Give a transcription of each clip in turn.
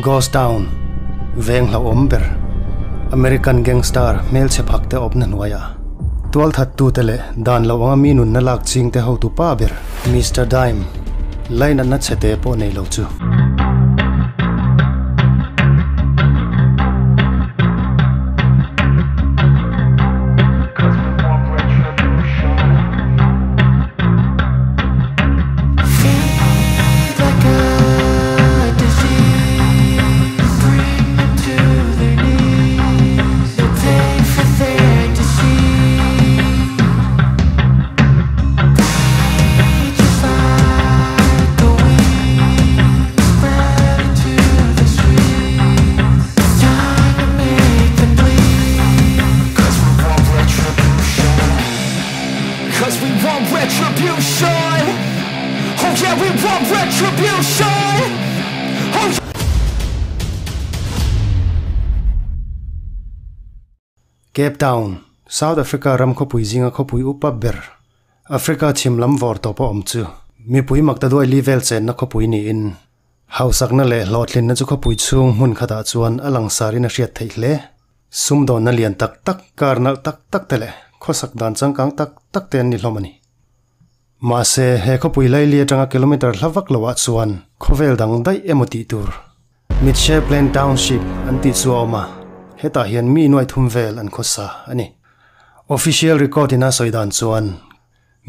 Ghost Town, veng hlauhawm ber, American gangster hmelchhe phak te awpna hnuaiah tualthattute leh dan loh anga mi nunna lak chingte hotu pa ber Mister Dime lainatna chhete pawh nei lo chu. Cape Town, South Africa ram khawpui zinga khawpui upa ber, Africa chhim lam vawr tawpa awm chu mipui maktaduai li vel chenna khawpui niin hausakna leh hlawhtlinna chu khawpui chhung hmun khatah chuan a langsarin a hriat theih hle. Sumdawnna lian tak tak, kar nalh tak tak te leh khawsak dan changkang tak tak te an ni hlawm a ni. Mahse, he khawpui laili atanga kilometre hla vak loah chuan khawvel dang daih emaw tih tur Mitchell Plain Township an tih chu a awm a, hetah hian mi nuaih thum vel an khawsa a ni. Official record in a sawi dan chuan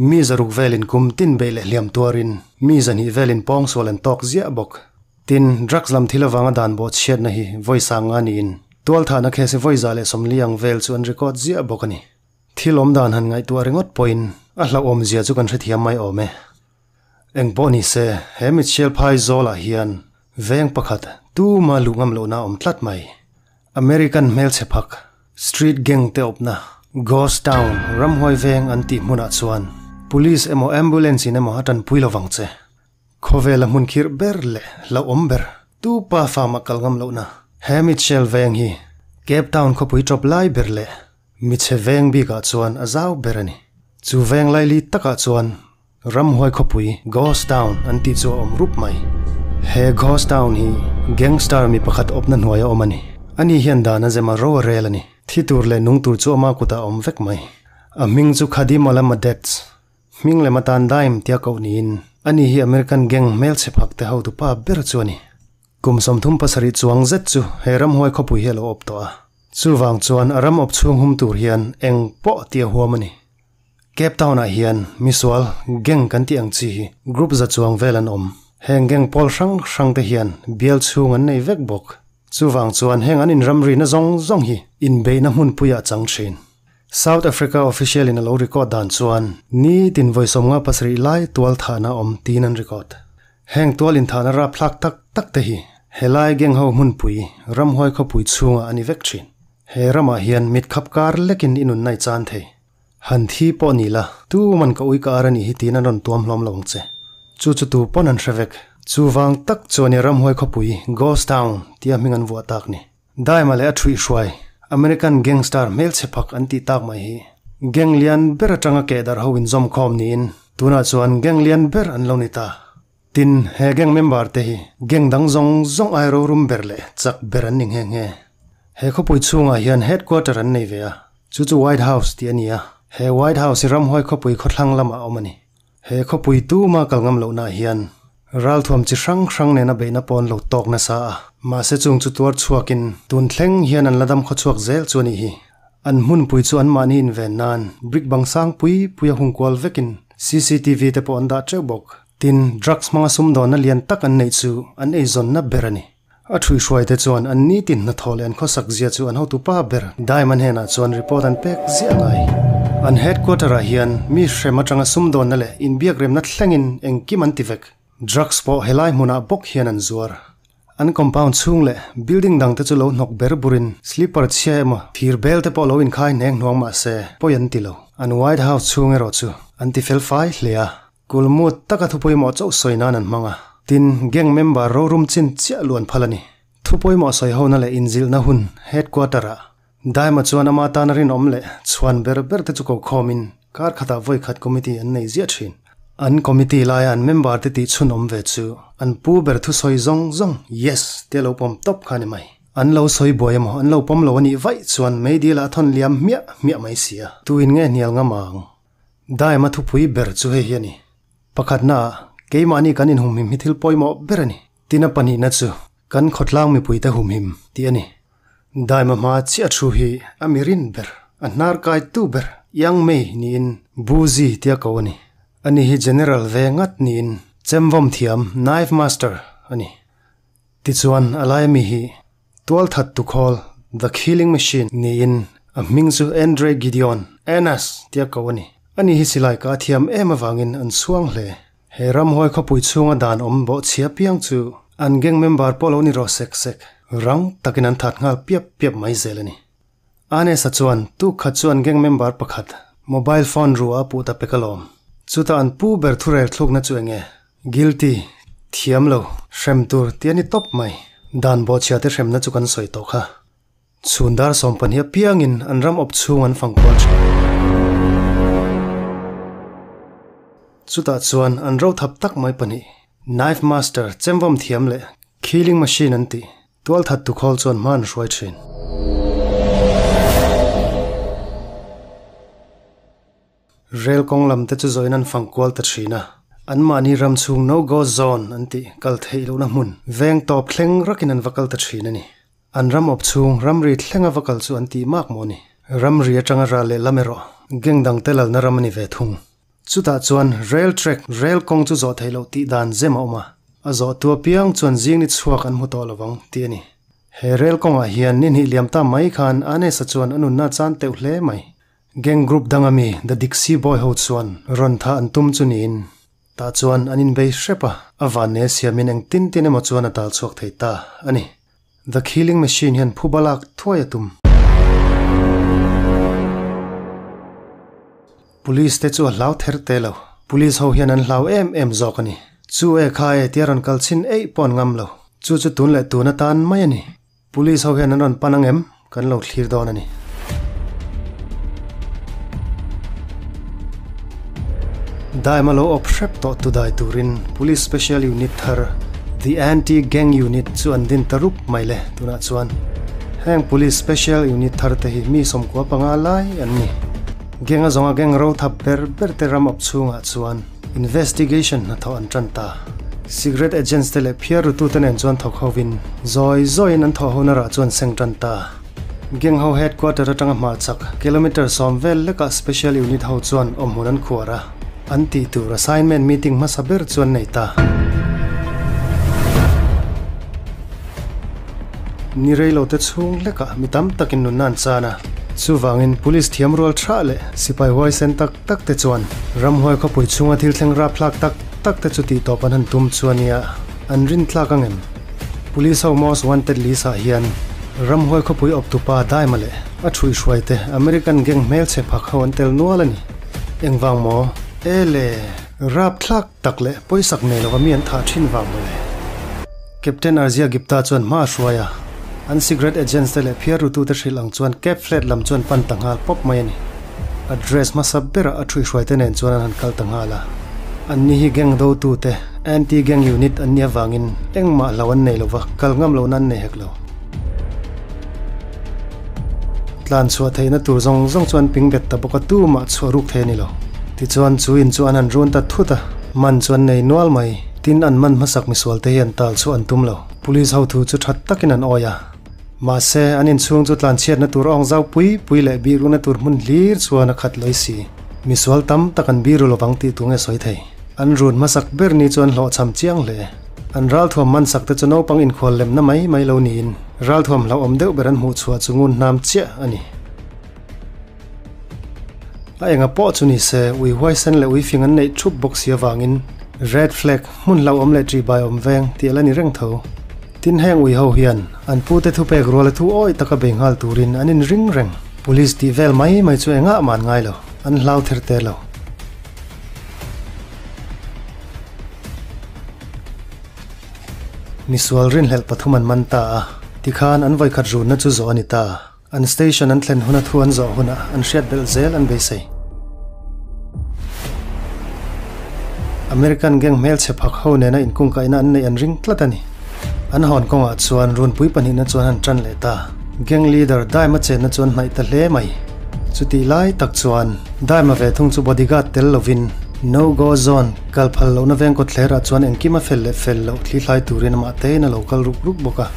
mi zaruk velin kum tin beih leh hliam tuarin mi zahnih velin pawngsual an tawk ziah bawk. Tin, drugs lam thil avanga dan bawh chhiatna hi vawi sang nga niin tualthahna case vawi 140 ang vel chu an record ziah bawk a ni. Thil awm dan han ngaihtuah ringawt pawhin a hlauhawm zia chu kan hrethiam mai awm e. Eng pawh ni se, he mitchhial phai zawlah hian veng pakhat tuma luh ngam lohna a awm tlat mai. American hmelchhe phak, street gang te awpna, ghost town, ramhuai veng an tih hmunah chuan police emaw ambulance in emaw a tanpui lovang che. Khawvela hmun khirh ber leh hlauhawm ber tu pa farm ah kal ngam lohna he mitchhial veng hi Cape Town khawpui tawp lai ber leh michhe veng bikah chuan a zau ber a ni. Chu veng laili takah chuan Ramhuai khawpui Ghost Town an tih chu a awm rup mai. He Ghost Town hi gangster mi pakhat awpna hnuaia awm a ni. Ani hian dan a zem a ro a rel a ni. Thi tur leh nung tur chu ama kutah a awm vek mai. A hming chu Khadimola Madets, hming lem atan Dime tia koh niin ani hi American gang hmelchhe phak te hotu pa ber chu a ni. Kum 37 chuang zet chu he ramhuai khawpui hi a lo awp tawh a. Chuvang chuan a ram awp chhung hum tur hian eng pawh tih a huam a ni. Cape Town ah hian misual gang kan tih ang chi hi group za chuang vel an awm. Heng gang pawl hrang hrang te hian bial chhung an nei vek bawk. Chuvang chuan heng an inramrina zawng zawng hi inbeihna hmunpuiah chang thin. South Africa official in a lo record dan chuan nitin vawi 57 lai tual thahna awm tiin an record. Heng tual inthahna rapthlak tak tak te hi helai gang ho hmunpui ramhuai khawpui chhungah a ni vek thin. He ramah hian mitkhap kar lekin i nunna i chan thei. Han thi pawh ni la, tu man ka ui ka ar a nih hi tiin an rawn tuam hlawm lo ang che. Chu chu tu pawn an hre vek. Chu vang tak chuan i ramhuai khawpui, Ghost Town, tia hming an vuah tak ni. Daima leh a thuih hruai, American gangster hmelchhe phak an tih tak mai hi. Gang lian ber atanga keh darh ho inzawm khawm niin tunah chuan gang lian ber an lo ni ta. Tin, he gang member te hi gang dang zawng zawng ai rorum ber leh chak ber an ni nghe nghe. He khawpui chhungah hian headquarter an nei ve a. Chu chu White House tih a ni a, he White House hi ramhuai khawpui khawthlang lamah a awm a ni. He khawpui tuma kal ngam lohnaah hian ralthuam chi hrang hrang nena beihna pawn lo tawk nasa a, mahse chung chu tuar chhuakin tun thleng hian an la dam khawchhuak zel chu a nih hi. An hmunpui chu anmahni inven nan brick bang sang pui pui a hung kual vekin CCTV te pawh an dah teuh bawk. Tin, drugs hmanga sumdawnna lian tak an neih chu an eizawnna ber a ni. A ṭhuihhruaite chuan an nitin hnathawh leh an khawsak zia chu an hotu pa ber Diamond hnenah chuan report an pek ziah ngai. An headquarter-ah hian mi hrem atanga sumdawnna leh inbiakremna thlengin engkim an ti vek. Drugs pawh helai hmunah bawk hian an zuar. An compound chhung leh building dangte chu lo hnawk ber burin slipper chhia emaw thir bel te pawh lo inkhai hneng hnuang mah se pawi an ti lo. An White House chhung erawh chu an ti fel fai hle a. Kulmut taka thu pawimawh chauh sawi nan an hmang a, tin, gang member rorum chin chiah luan phal a ni. Thu pawimawh sawi hona leh inzilhna hun headquarter ah Daima chuan ama tana rinawm leh chhuan ber ber te chu ko khawmin kar khatah vawi khat committee an nei ziah thin. An committee laia an member te tih chhun awm ve chu an pu ber thusawi zawng zawng yes tia lo pawm tawp kha a ni mai. An lo sawi buai emaw an lo pawm lo a nih vaih chuan meidil ah a thawn liam hmiah hmiah mai si a. Tuin nge hnial ngam ang? Daima thupui ber chu hei hi a ni. Pakhatna ah keimahni kan inhumhim hi thil pawimawh ber a ni. Tina pahnihna chu kan khawtlang mipuite humhim tih a ni. Daima hma chiah thu hi a mi rin ber, a hnar kaitu ber Yang Mei niin Buzi tia ko a ni. Ani hi General ve ngat niin chemvawm thiam, knife master, a ni. Tichuan a laia mi hi tualthat tukhawl, the killing machine, niin a hming chu Andre Gideon, Anas, tia ko a ni. Ani hi silai ka thiam em avangin an chhuang hle. He ramhuai khawpui chhunga dan awm bawhchhia piang chu an gang member pawh lo ni rawh sek sek, rang takin an that nghal piap piap mai zel a ni. Anes-a chuan tuk khat chu an gang member pakhat mobile phone ruah a puh ta pek alawm. Chutah an pu ber thurel thlukna chu enge? Guilty, thiam lo, hrem tur tih a ni tawp mai. Dan bawhchhia te hremna chu kan sawi tawh kha. Chhun dar 12 apiangin an ram awp chhung an fang kual thin. Chutah chuan an ro thap tak mai pahnih, Knife Master, chemvawm thiam leh Killing Machine an tih, tualthat tukhawl chuan hma an hruai thin. Rel kawng lam te chu zawhin an fang kual ta thin a, anmahni ram chhung no go zone an tih kal theih lohna hmun veng tawp thleng rakin an va kal ta thin a ni. An ram awp chhung ramri thlenga va kal chu an tih mak maw ni? Ramri atanga ral leh lam erawh gang dang te lalna ram a ni ve thung. Chutah chuan rail track, rel kawng chu zawh theih loh tih dan zem a awm a, a zawh tu apiang chuan zing ni chhuak an hmu tawh lovang tih a ni. He rel kawngah hian ni hnih liam ta mai khan Anes-a chuan a nunna a chan teuh hle mai. Gang group dang ami The Dixie Boy ho chuan rawn thah an tum chu niin tah chuan an inbei hrep a, a vanne siamin eng tin tin emaw chuan a tal chhuak thei ta a ni. The Killing Machine hian phuba lak thuai a tum. Police te chu a hlau ther te lo. Police ho hian an hlau em em zawk a ni. Chu e kha e tia rawn kal chhin eih pawh an ngam lo. Chu chu tun leh tun atan mai a ni. Police ho hian an rawn pan ang em? Kan lo thlir dawn a ni. Daima lo awp hrep tawh tu dai turin Police Special Unit thar The Anti Gang Unit chu an din ta rup mai le tunah chuan heng Police Special Unit thar te hi mi 95 lai an ni. Gang a zawnga gang ro thap ber ber te ram awp chhungah chuan Investigation hnathawh an tan ta. Cigarette agents te leh phiar rutute nen chuan thawk hovin zawi zawiin an thawh hona rah chu an seng tan ta. Gang ho headquarter atanga hma chak kilometre 10 vel lekah special unit ho chuan awmhmun an khuar a, an tih tur assignment meeting hmasa ber chu an nei ta. Ni reilote chhung hlekah mi tam takin nunna an chan a, chuvangin police thiam rual tha leh sipai huaisen tak tak te chuan ramhuai khawpui chhunga thil thleng rapthlak tak tak te chu tih tawp an han tum chu a nia, an rin tlak ang em? Police ho most wanted list ah hian ramhuai khawpui awptupa Daima leh a thuihhruai te American gang hmelchhe phak ho an tel nual a ni. Engvang maw? Ele! Rapthlak tak leh pawisak nei lova mi an thah thin vang mawle. Captain Arzia Gipta chuan hma a hruai a, an cigarette agents te leh phiar rutute hrilh ang chuan cab flat lam chuan pan ta nghal pawp mai a ni. Address hmasa berah a thuihhruaite nen chuan an han kal ta nghal a. Anni hi gang dotute, anti-gang unit an nih avangin engmah hlo an nei lova, kal ngam lohna an nei hek lo. Tlan chhuah theihna tur zawng zawng chu an ping bet ta bawk a, tumah chhuah ruk thei a ni lo. Tichuan chu in chu an han run ta thut a, man chu an nei nual mai. Tin an man hmasak misual te hi an tal chhuah an tum lo. Police ho thu chu that takin an awi a. Mahse, an inchhung chu tlan chhiatna tur awng zau pui pui leh bihrukna tur hmun hlir chuan a khat lawih si. Misual tam tak an biru lovang tih tu nge sawi thei. An run hmasak ber ni chu an hlawhchham chiang hle. An ralthuam mansak te chu naupang inkhual lemna mai mai lo niin ralthuam hlauhawm deuh ber an hmuh chhuah chu ngun hnam chiah a ni. A enga pawh chu ni se, ui huaisen leh ui fing an neih thup bawk si avangin red flag, hmun hlauhawm leh ṭihbai awm veng tih a la ni reng tho. Tin heng ui ho hian an pute thupek ruala thu awi taka bei nghal turin an inring reng. Police tih vel mai mai chu engah mah an ngai lo, an hlau ther te lo. Misual rinhlelh pathum an man ta a, tikhan an vawikhat runna chu zawh a ni ta. An station an thlen huna thu an zawh hunah an hriat belh zel an beisei. American gang hmelchhe phak ho nena inkungkaihna an neih an ring tlat a ni. An hawn kawngah chuan runpui pahnihna chuan han tan leh ta. Gang leader Daima chenna chu an hnaih ta hle mai. Chutih lai tak chuan Daima ve thung chu bodyguard tel lovin No Go Zone kal phal lohna veng kawtthlerah chuan engkim a fel leh fel loh thli hlai turin amah tein a lo kal ruk ruk bawk a.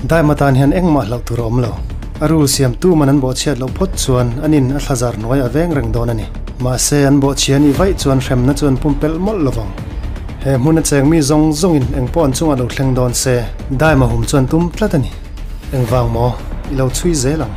Daima tan hian engmah hlauh tur a awm lo. A rule siam tu man an bawhchhiat loh phawt chuan an in a thlazar hnuai a veng reng dawn a ni. Mahse an bawhchhia nih vaih chuan hremna chu an pumpelh mawlh lovang. He hmun a cheng mi zawng zawngin eng pawh an chungah lo thleng dawn se, Daima hum chuan tum tlat a ni. Engvang maw? I lo chhui zel ang.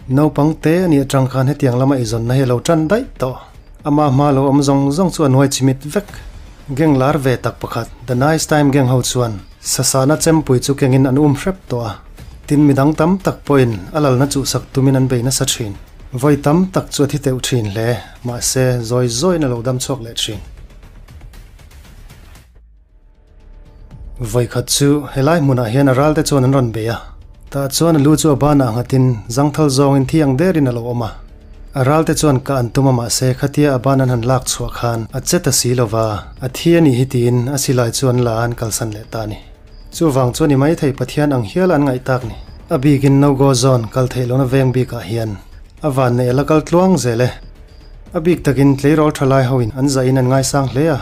Naupang te a nih atang khan hetiang lama eizawnna hi a lo tan daih tawh. Ama hma lo awm zawng zawng chu a nuai chimit vek. Gang lar ve tak pakhat, The Nice Time Gang ho chuan sasana chempui chu kengin an um hrep tawh a. Tin midang tam tak pawhin a lalna chuhsak tumin an bei nasa thin. Vawi tam tak chu a thi teuh thin hle, mahse zawi zawiin a lo dam chhuak leh thin. Vawikhat chu helai hmunah hian a ralte chuan an rawn bei a, tah chuan a lu chu a banah nghatin zangthal zawngin thi ang derin a lo awm a. A ralte chuan kah an tum a mahse khatia a ban an han lak chhuah khan a che ta si lova, a thi a nih hi tiin a silai chu an la a an kalsan leh ta a ni. Chuvang chuan i maithei Pathian ang hial an ngaih tak ni. A bikin No Go Zone kal theih lohna veng bikah hian a vanneih a la kal tluang zel e. A bik takin tleirawl tha lai hoin an zahin an ngaisang hle a,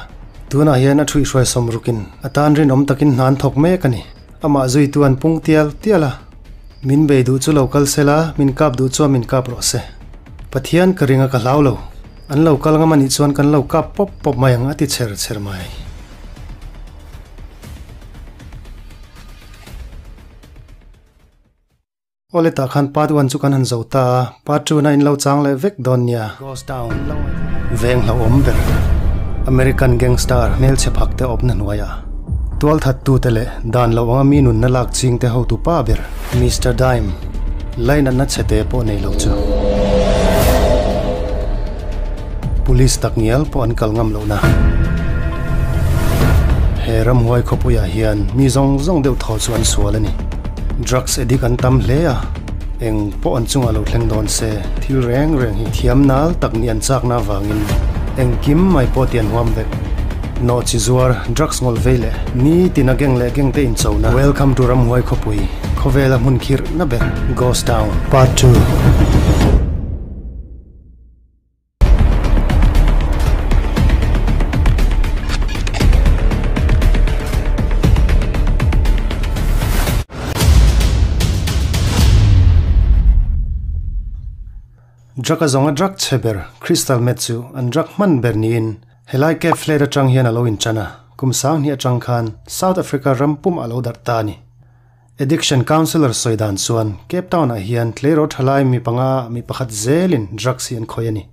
tunah hian a thuihhruai sawm rukin a tan rinawm takin hna an thawk mek a ni. Amah zuitu an pung tial tial a, Min bei duh chu lo kal sela, min kap duh chuan min kap rawh se. Pathian ka ring a ka hlau lo. An lo kal ngam anih chuan kan lo kap pawp pawp mai ang a ti chher chher mai. Awle tah khan part one chu kan han zo ta a, part two na in lo chang leh vek dawn nia. Ghost town veng hlauhawm ber American gangster hmelchhe phak te awpna hnuaiah tualthat tute leh dan loh anga mi nunna lak ching te hotu pa ber Mister Dime lainatna chhe te pawh nei lo chu Police tak ngial pawh an kal ngam lohna he ramhuai khawpuiah hian mi zawng zawng deuh thaw chu an sual a ni. Drugs addict an tam hle a, eng pawh an chungah lo thleng dawn se thil reng reng hi thiam nal tak nih an chakna avangin engkim mai pawh ti an huam vek. Nawh chi zuar, drugs ngawlh vei leh nitin a gang leh gang te inchona. Welcome to Ramhuai khawpui, khawvela hmun khirhna ber, Ghost Town. Part 2. Drug a zawnga drug chhe ber Crystal Meth chu an drug hman ber niin helai Cape Flats atang hian a lo inchan a, kum sanghnih atang khan South Africa ram pum a lo darh ta a ni. Addiction Counsellor sawi dan chuan Cape Town ah hian tleirawl thalai mi panga mi pakhat zelin drugs hi an khawih a ni.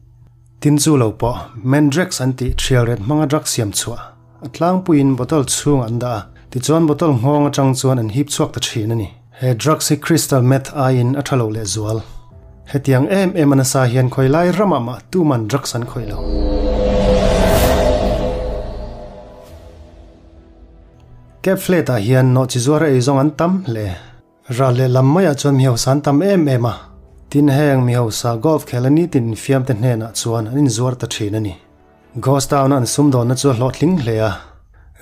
Tin chu lo pawh Mandrax an tih thial ret hmanga drug siam chhuah a tlangpuiin bottle chhungah an dah a, tichuan bottle nghawng atang chuan an hip chhuak ta thin a ni. He drugs hi crystal meth aiin a tha lo lehzual. Hetiang em em a nasa hian khawi lai ramah mah tuman drugs an khawih lo. Cape Flat ah hian nawhchi zuara ei zawng an tam hle. Ral leh lam maiah chuan mi hausa an tam em em a. Tin heng mi hausa golf khel a nitin infiam te hnenah chuan an inzuar ta thin a ni. Ghost Town a an sumdawnna chu a hlawhtling hle a.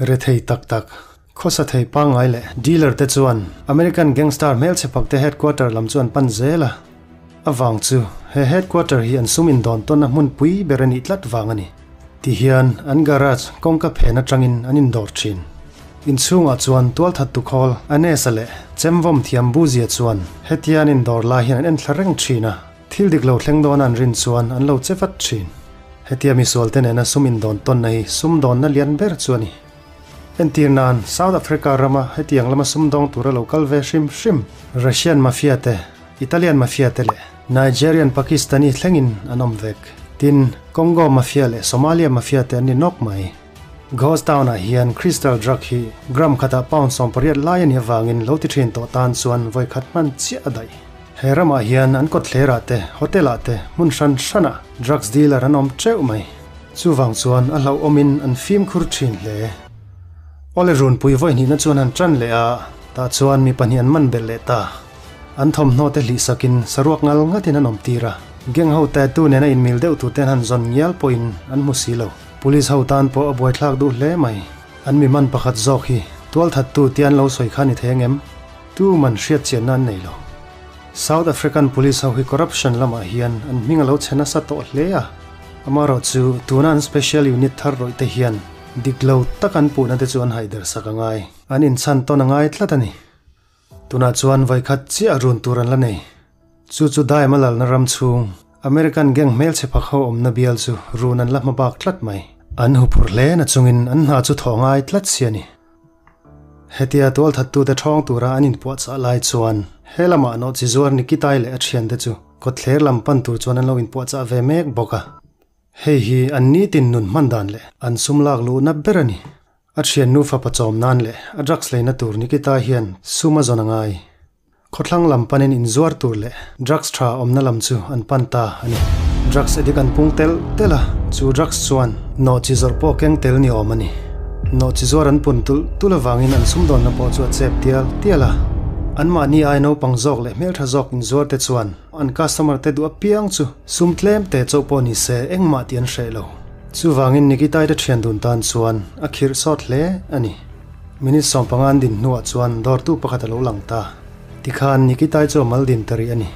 Rethei tak tak, khawsa thei pangngai leh dealer te chuan American gangster hmelchhe pak te headquarter lam chu an pan zel a. A vang chu he headquarter hi an sum indawn tawnna hmunpui ber a nih tlat vang a ni. Ti hian an garage kawngka phen atangin an indawr thin. Inchhungah chuan tualthat tukhawl Anes-a leh chemvawm thiam Buzia chuan hetia an indawr lai hian an enthla reng thin a, thil dik lo thleng dawn an rin chuan an lo che vat thin. Hetia misualte nena sum indawn tawnna hi sumdawnna lian ber chu a ni. Entir nan, South Africa rama hetiang lama sumdawng tura lo kal ve hrim hrim Russian mafia te, Italian mafia te leh Nigerian Pakistani thlengin an awm vek. Tin, Congo mafia leh Somalia mafia te an ni nawk mai. Ghost Town ah hian crystal drug hi gram khatah pound 80 lai a nih avangin lo ti thin tawh tan chuan vawi khat hman chiah a daih. He ramah hian an kawtthler ah te, hotel ah te, hmun hran hran ah drugs dealer an awm teuh mai. Chuvang chuan a hlauhawmin an fimkhur thin hle. Awle runpui vawi hnihna chuan han tan leh a, tah chuan mi pahnih an man belh leh ta. An thawmhnaw te hlih sakin saruak ngal ngatin an awm tir a, gang ho tattoo nena inmil deuh tur ten han zawn ngial pawhin an hmu si lo. Police ho tan pawh a buaithlak duh hle mai. An mi man pakhat zawk hi tualthattu tia an lo sawi kha ni thei angem? Tu man hriat chianna an nei lo. South African Police ho hi corruption lamah hian an hming a lo chhe nasa tawh hle a, amaherawhchu tuna an special unit thar rawih te hian dik lo tak an puhna te chu an haider sak a ngai. An inchhan tawn a ngai tlat a ni. Tunah chuan vawikhat chiah run tur an la nei. Chu chu daima lalna ram chhung American gang hmelchhe phak ho awmna bial chu run an la hma bak tlat mai. An huphurh hle na chungin an hna chu thawh ngai tlat si a ni. Hetia tualthattute ṭhawng tura an inpuahchah lai chuan he lamah nawhchi zuar Nikitai leh a ṭhiante chu kawtthler lam pan tur chuan an lo inpuahchah ve mek bawk a. Hei hi an nitin nun hman dan leh an sum lak luhna ber a ni. A ṭhiannu fapa chawm nan leh a drugs leina tur Nikita hian sum a zawn a ngai. Khawthlang lam panin inzuar tur leh drugs tha awmna lam chu an pan ta a ni. Drugs addict an pung telh telh a, chu drugs chuan nawhchi zawrh pawh keng tel ni awm a ni. Nawhchi zuar an pun tulh tulh avangin an sumdawnna pawh chu a chep tial tial a. Anmahni ai naupang zawk leh hmeltha zawk inzuar te chuan an customer te duh apiang chu sum tlem te chauh pawh ni se engmah tih an hreh lo. Chuvangin Nikitai te thian dun tan chuan a khirh sawt hle a ni. Minute 15 an din hnuah chuan dawrtu pakhat a lo lang ta. Tikhan Nikitai chu a mal din ta rih a ni.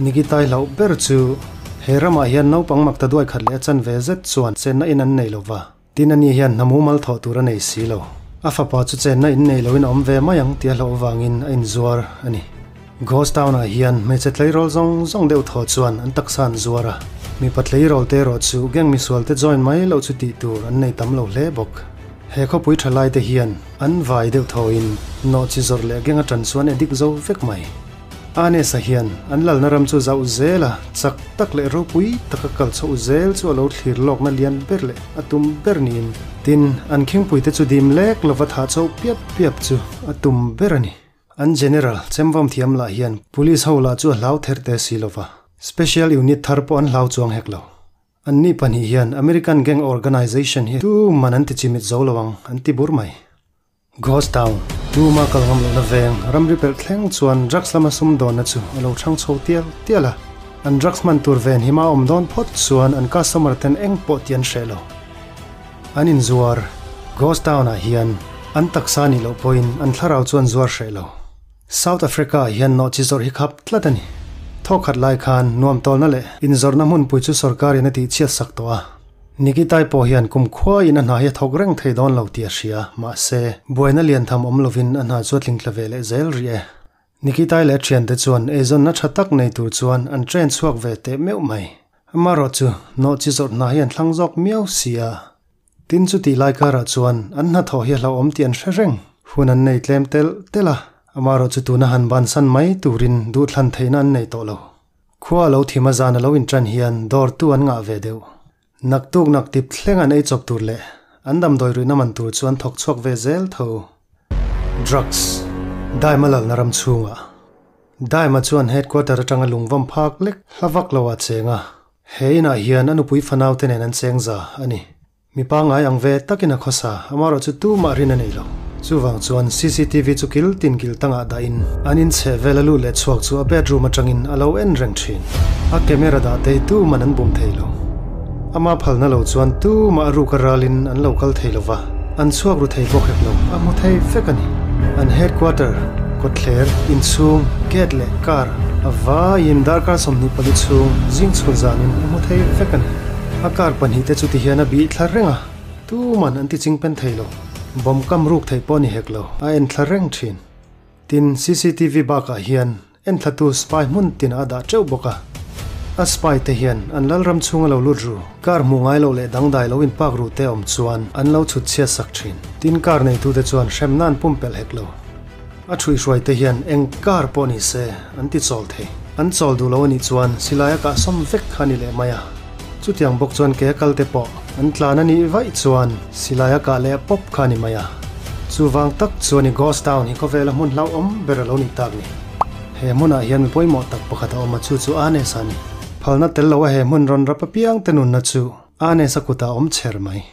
Nikitai hlauh ber chu he ramah hian naupang mak ta duai khat leh a chan ve zet chuan chenna in an nei lo va. Tin ani hian hna mumal thawh tur a nei si lo. A fapa chu chenna in nei loin a awm ve mai ang tih a hlauh avangin a inzuar a ni. Ghost Town-ah hian hmeichhe tleirawl zawng zawng deuh thaw chuan an taksa an zuar a, mipa tleirawl te erawh chu gang misual te join mai loh chu tih tur an nei tam lo hle bawk. He khawpui tha lai te hian an vai deuh thawin nawhchi zawrh leh gang atan chuan edik zo vek mai. Anes-a hian an lalna ram chu zauh zel a, chak tak leh ropui taka kal chhoh zel chu a lo thlir lawkna lian ber leh a tum ber niin tin an khingpui te chu dim lek lova thah chhoh piap piap chu a tum ber a ni. An General chemvam thiam lah hian Police ho lah chu a hlau ther te si lova, Special Unit thar pawh an hlau chuang hek lo. Anni pahnih hian American Gang Organization hi tu man an ti chimit zo lo ang an ti bur mai. Ghost Town, tuma kal ngam lohna veng ramri pelh thleng chuan drugs lama sumdawnna chu a lo thang chho tial tial a. An drugs hman tur ven hima awm dawn phawt chuan an customer ten eng pawh tih an hreh lo. An inzuar, Ghost Town ah hian an taksa nih loh pawhin an thlarau chu an zuar hreh lo. South Africa ah hian nawhchi zawrh hi khap tlat a ni. Thawkhat lai khan nuamtawlna leh inzawrhna hmunpui chu sorkarin a tihchhiat sak tawh a. Nikitai pawh hian kum khuaiin a hna hi a thawk reng thei dawn lo tih a hria, mahse, buaina liantham awm lovin a hna chu a tlingtla ve leh zel rih e. Nikitai leh a thiante chuan eizawnna tha tak nei tur chuan an train chhuak ve teh meuh mai. Amaherawh chu nawhchi zawrh hna hi an thlang zawk miau si a. Tin chu tih lai karah chuan an hnathawh hi a hlauhawm tih an hre reng. Hun an nei tlem telh telh a, amaherawh chu tuna han bansan mai turin duhthlan theihna an nei tawh lo. Khua a lo thim a zan a lo intan hian dawrtu an ngah ve deuh. Naktuk nak tip thleng an ei chawp tur leh an damdawi ruihna man tur chu an thawk chhuak ve zel tho. Drugs, Daima lalna ram chhungah. Daima chuan headquarter atanga lungvawm phak lek hla vak lo ah cheng a, he inah hian a nupui fanau te nen an cheng za a ni. Mi pangngai ang ve takin a khawsa, amaherawh chu tumah rin a nei lo. Chuvang chuan cctv chu kil tin kil tangah dahin an inchheh vel a lut leh chhuak chu a bedroom atangin a lo en reng thin. A camera dah tei tuman an bum thei lo. Ama phalna lo chuan tumah a ruk a ralin an lo kal thei lo va, an chhuak ru thei bawk hek lo, a hmu thei vek a ni. An headquarter, kawtthler, inchhung, gate leh car a vaiin darkar 24 chhung zing chhun zanin a hmu thei vek a ni. A car pahnihte chu tihian a bih thla reng a, tuman an ti chingpen thei lo. Bomb kam ruk theih pawh a ni hek lo, a en thla reng thin. Tin, cctv bakah hian enthlatu spy hmun tinah a dah teuh bawk a. A spy te hian an lalram chhunga lo lut ru, car hmuh ngai loh leh dangdai lo inpak ru te awm chuan an lo chhut chhiat sak thin. Tin, car neitute chuan hremna an pumpelh hek lo. A ṭhuihhruai te hian eng car pawh ni se an ti chawl thei. An chawl duh lo a nih chuan silai a kahsawm vek kha a ni leh mai a. Chutiang bawk chuan ke a kal te pawh an tlan a nih vaih chuan silai a kah leh pawp kha a ni mai a. Chuvang tak chuan i Ghost Town hi khawvela hmun hlauhawm ber a lo nih tak ni. He hmunah hian mi pawimawh tak pakhat a awm a, chu chu Anes a ni. Phalna tel lo a he hmun rawn rap apiang te nunna chu Anes a kutah a awm chher mai.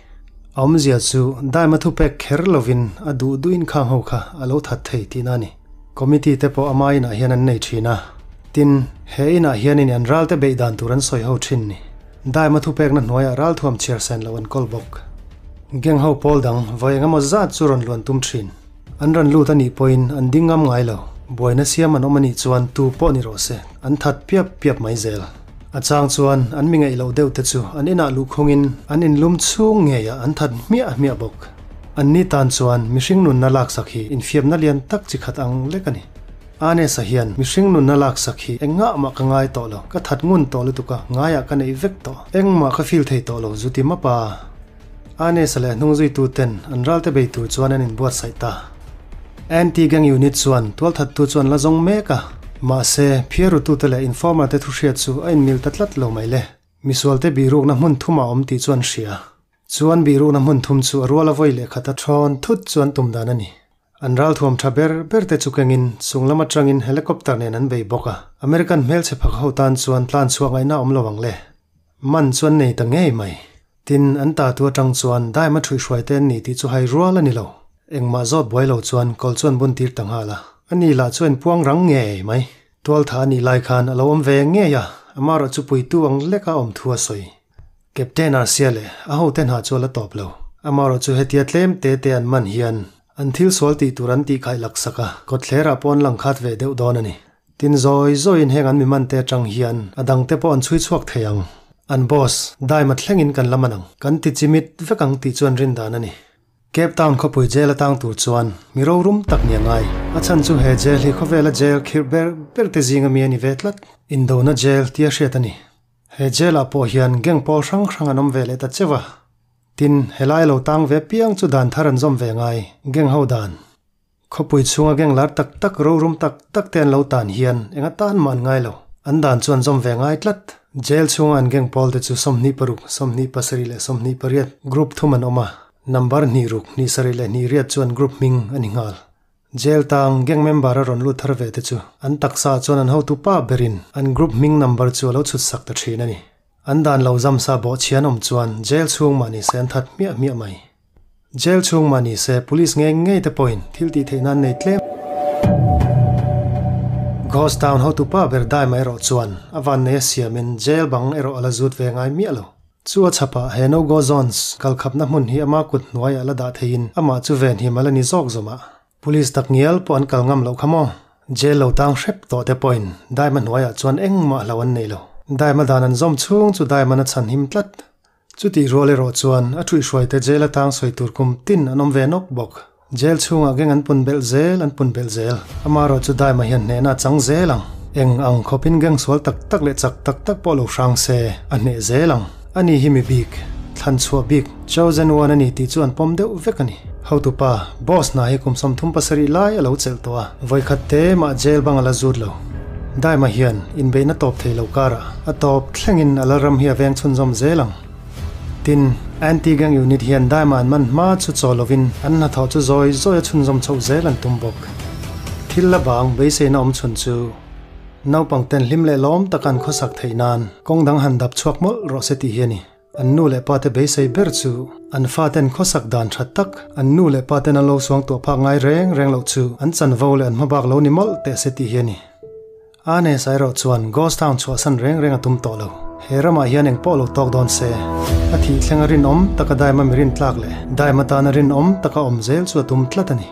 A awmzia chu daima thupek kher lovin a duh duhin khang ho kha a lo that thei tihna a ni. Committee te pawh ama inah hian an nei thin a. Tin, he inah hianin an ralte beih dan tur an sawi ho thin ni. Daima thupekna hnuaiah ralthuam chhiar sen loh an kawl bawk. Gang ho pawl dang vawi engemaw zat chu rawn luan tum thin. An rawn lut a nih pawhin an ding ngam ngai lo. Buaina siam an awm a nih chuan tu pawh ni rawh se, an that piap piap mai zel. A chang chuan an mi ngaih loh deuh te chu an inah luhkhungin an inlum chhung ngeiah an that hmiah hmiah bawk. Anni tan chuan mihring nunna laksak hi infiamna lian tak chi khat ang lek a ni. Anesa hian mihring nunna laksak hi engngah mah ka ngai tawh lo, ka that ngun tawh lutuk a, ngaiah ka neih vek tawh. Engmah ka feel thei tawh lo zu ti map a. Anesa leh hnungzuitu ten an ralte bei tur chuan an inbuatsaih ta. Anti-gang unit chuan tualthattu chu an la zawng mek a, mahse, phiarutute leh informer te thuhriat chu a inmil ta tlat lo mai le. Misualte bihrukna hmun thum a awm tih chu an hria. Chuan bihrukna hmun thum chu a ruala vawi leh khata thawn thut chu an tum dan a ni. An ralthuam tha ber ber te chu kengin chung lam atangin helicopter nen an bei bawk a, American hmelchhe phak ho tan chuan tlan chhuah ngaihna awm lo ang le. Man chu an nei ta ngei mai. Tin, an ta tu atang chuan daima thuihhruai te an ni tih chu hai rual a ni lo. Engmah zawt buai lo chuan kawl chu an bun tir ta nghal a. Ani lah chu a inpuang rang ngei mai. Tualtha a nih lai khan a lo awm ve ngei a, amaherawh chu puitu ang leka awm thu a sawi. Captain Arsia leh a hote hna chu a la tawp lo. Amaherawh chu hetia tlem te te an man hian an thil sual tih tur an tih khaih laksak a, kawtthlerah pawh an lang khat ve deuh dawn a ni. Tin zawi zawiin heng an mi man te atang hian a dangte pawh an chhui chhuak thei ang. An boss, Daima thlengin kan la man ang. Kan ti chimit vek ang tih chu an rin dan a ni. Cape Town khawpui jail atang tur chuan mi rorum tak ni a ngai. A chhan chu he jail hi khawvela jail khirh ber ber te zinga mi a ni ve tlat. Indona jail tia hriat a ni. He jail ah pawh hian gang pawl hrang hrang an awm ve leh ta cheu a. Tin, helai lo tang ve piang chu dan thar an zawm ve ngai, gang ho dan. Khawpui chhunga gang lar tak tak rorum tak tak te an lo tan hian eng atan mah an ngai lo. An dan chu an zawm ve ngai tlat. Jail chhunga an gang pawl te chu 26, 27 leh 28 group thum an awm a. Number hnih ruk, hnih sarih leh hnih riat chu an group hming a ni nghal. Jail tang gang member a rawn lut thar ve te chu an taksa ah chuan an hotu pa berin an group hming number chu a lo chhut sak ta thin a ni. An dan lo zam sa bawh chhian awm chuan jail chhung mah ni se an that hmiah hmiah mai. Jail chhung mah ni se police ngei ngei te pawhin thil tih theih nan nei tlem. Ghost Town hotu pa ber dai mai erawh chuan a vannei a siamin jail bang erawh a la zut ve ngai miah lo. Chu a chhapah he No Go Zones kal khapna hmun hi ama kut hnuaiah la dah theiin amah chu venhim a la ni zawk zawmah. Police tak ngial pawh an kal ngam loh kha maw? Jail lo tang hrep tawh te pawhin Daima hnuaiah chuan engmah hlo an nei lo. Daima dan an zawm chhung chu Daiman a chhan him tlat. Chutih rual erawh chuan a thuihhruaite jail atang sawi tur kum tin an awm ve nawk bawk. Jail chhungah geng an pun belh zel an pun belh zel. Amaherawh chu Daima hian hnehna a chang zel ang. Eng ang khawpin geng sual tak tak leh chak tak tak pawh lo hrang se, a hneh zel ang. Ani hi mi bik, thlan chhuah bik, chosen one a ni tih chu an pawm deuh vek a ni. Hotupa, boss hna hi kum 37 lai a lo chelh tawh a, vawikhat te mah jail bang a la zut lo. Daima hian inbeihna tawp thei lo karah a tawp thlengin a lalram hi a veng chhunzawm zel ang. Tin, Anti-Gang Unit hian daima an man hma chu chaw lovin an hnathawh chu zawi zawi a chhunzawm chhoh zel an tum bawk. Thil la bang beiseina awm chhun chu naupang ten hlim leh lawm taka an khawsak theih nan kawng dang han dap chhuak mawlh rawh se tih hi a ni. An nu leh pa te beisei ber chu an fa ten khawsak dan tha tak an nu leh pa ten an lo suang tuah phak ngai reng reng loh chu an chanvo leh an hmabak lo ni mawlh teh se tih hi a ni. Ane Sairaw chuan Ghost Town chhuahsan reng reng a tum tawh lo. He ramah hian eng pawh lo tawk dawn se, a thih thleng a rinawm taka daima mi rintlak leh daima tana rinawm taka awm zel chu a tum tlat a ni.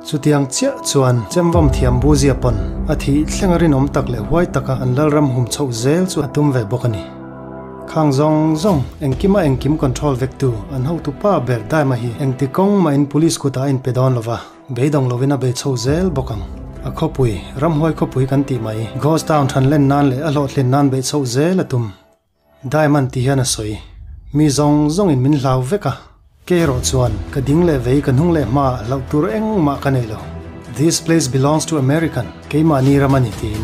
Chutiang chiah chuan chemvawm thiam Buzia pawn a thih thleng a rinawm tak leh huai taka an lalram hum chhoh zel chu a tum ve bawk a ni. Khang zawng zawng, engkima engkim control vektu an hotu pa ber daima hi engti kawng mahin police kutah a inpe dawn lova. Beidawng lovin a bei chho zel bawk ang. A khawpui, ramhuai khawpui kan tih mai, Ghost Town than len nan leh a hlawhtlin nan beih chhoh zel a tum. Diamond ti hian a sawi. Mi zawng zawngin min hlau vek a. Kei erawh chuan ka ding leh vei ka hnung leh hmaah hlauh tur engmah ka nei lo. This place belongs to American, keimahni ram a ni tiin.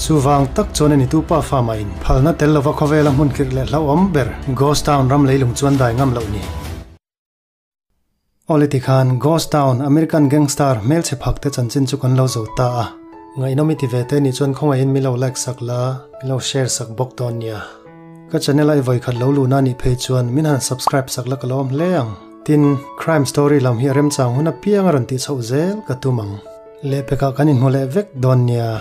Chuvang tak chuan a ni tu pa fa mahin phalna tel lova khawvela hmun khirh leh hlauhawm ber Ghost Town ram leilung chuan dai ngam loh ni. Awle tikhan Ghost Town American Gangstar hmelchhe phak te chanchin chu kan lo zo ta a. Ngaihnawm i ti ve te nih chuan khawngaihin min lo like sak la, min lo share sak bawk dawn nia. Ka channel a i vawikhat lo luhna nih phei chuan min han subscribe sak la ka lo awm hle ang. Tin, crime story lam hi a remchang hun apiang a rawn tih chhoh zel ka tum ang. Lehpekah kan inhmu leh vek dawn nia.